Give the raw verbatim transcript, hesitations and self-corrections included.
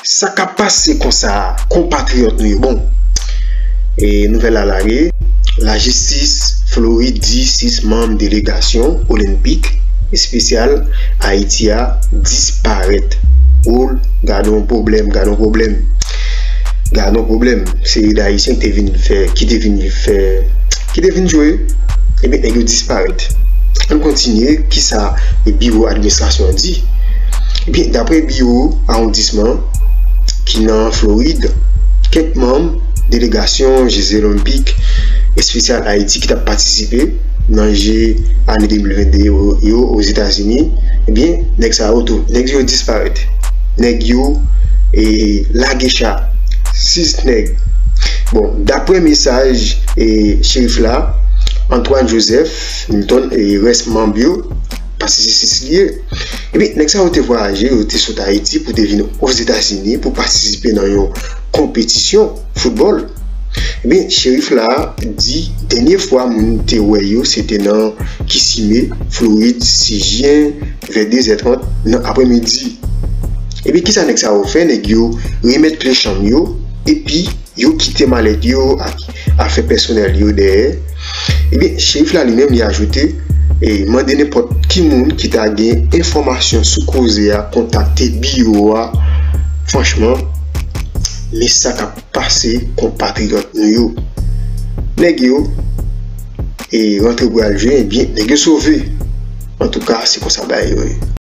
Sa k ap pase konsa, konpatriyòt nou yo? Bon, e nouvèl la lage, lajistis Florid di sis manm delegasyon olenpik espesyal Ayiti a disparèt. Oul, gade yon pwoblèm, gade yon pwoblèm. Gade yon pwoblèm. Seri d Ayisyen ki te vin fè, ki te vin fè, ki te vin jwe, ebyen, nèg yo disparèt. Ann kontinye, kisa biwo administrasyon an di? Ebyen, daprè biwo awondisman ki nan Florid, kèk manm delegasyon Jeux Olympiques espesyal Ayiti ki t ap patisipe nan je ane de mil vennde yo, yo Ozetazini, ebyen, nèg sa yo tou, nèg yo disparèt. Nèg yo e lage cha. Sis nèg. Bon, daprè mesaj e cherif la, Antoine Joseph Milton e rès manm yo, paske se sis li ye. Ebyen, nèg sa yo te vwayaje, yo te sot Ayiti pou te vin Ozetazini pou patisipe nan yon konpetisyon foutbòl. Ebyen, cherif la di dènye fwa moun te wè yo se te nan Kissimmee, Florid, sis jen, vè de zè trant nan aprèmidi. Ebyen, kisa nèg sa yo fè? Nèg yo remèt kle chanm yo, epi yo kite malèt yo ak afè pèsonèl yo dèyè. Ebyen, cherif la li menm li ajoute, e mande nenpòt ki moun ki ta gen enfòmasyon sou koze a kontakte biwo a. Franchman, men sa k ap pase konpatriyòt nou yo. Nèg yo e rantre pou al jwe, ebyen, nèg yo sove. Antouka, se konsa bagay yo ye.